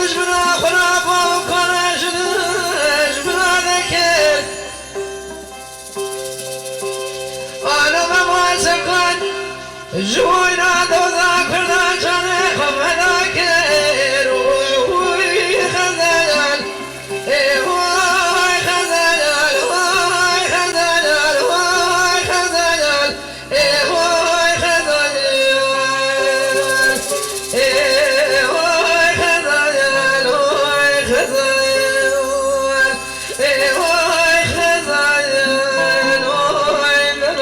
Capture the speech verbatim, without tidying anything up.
Ji bira xwe rabû kare ji, ji bira vekir. Ana me Masekan, ji wayna doza Kurdan canê xwe feda kir. Oy, oy, Xezal, ê, oy, Xezal, oy, Xezal, oy, Xezal. Ê hoy Xezal, ê hoy Xezal, hoy Xezal, ê hoy Xezal, hoy Xezal.